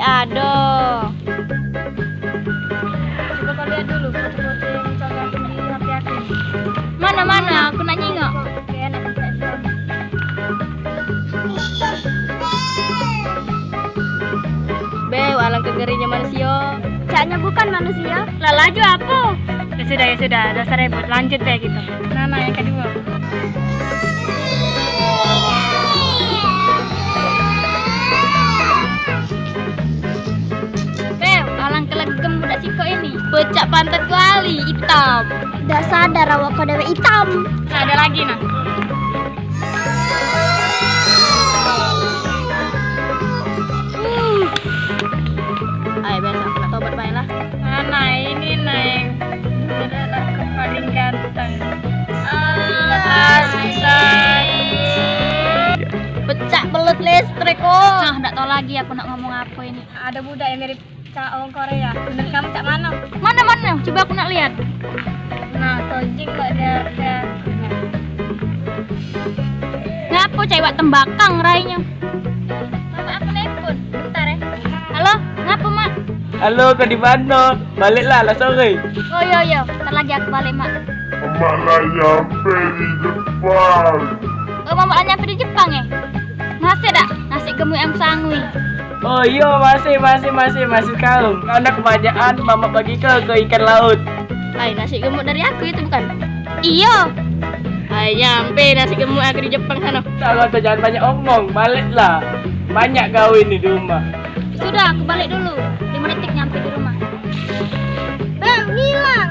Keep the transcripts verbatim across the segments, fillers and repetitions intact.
Aduh. Coba kau lihat dulu foto-foto yang kau gantung di H P aku. Mana, mana? Aku nak nyingok. Oke, nak buka dulu. Beu, alangke ngerinyo manusio. Caknyo bukan manusio. Lah, laju apo? Ya sudah, ya sudah, dak usah ribut. Lanjut be kito. Nah, nah, yang kedua. Beu, alangke legem budak sikok ini. Pecak pantat kuali itam. Dak sadar awak kau dewek itam. Nah, ado lagi, nah. Ai, biaso, aku nak tobat bae lah. Nah, nah, ini, nah, yang paling ganteng. Pecak belut listrik, oh. Nah, dak tau lagi aku nak ngomong apo ini. Ado budak yang mirip cak wong Korea. Menurut kamu cak mano? Mano, mano? Coba aku nak lihat. Nah, tojing kok dia, dia. Ngapo cak iwak tembakang rainyo? Mama aku nelpon. Bentar, eh. Halo, ngapo, Mak? Halo, kau di mano? Baliklah lah sore. Oh, iyo, iyo. Ntar lagi aku balik, Mak. Emak lah nyampe di Jepang. Oh, Mamak lah nyampe di Jepang, eh? Masih dak? Nasi gemuk yang sangui. Oh iyo, masih, masih, masih, masih kau. Kau nak kebanyakan, Mamak bagi kau ke ikan laut. Ai, nasi gemuk dari aku itu bukan? Iyo. Ai, nyampe nasi gemuk aku di Jepang sana. Kalau tu jangan banyak omong, baliklah. Banyak kau ini di rumah. Sudah, aku balik dulu. Lima detik nyampe di rumah. Bang, ngilang.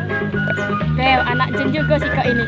Bel, anak jin juga sikok ini.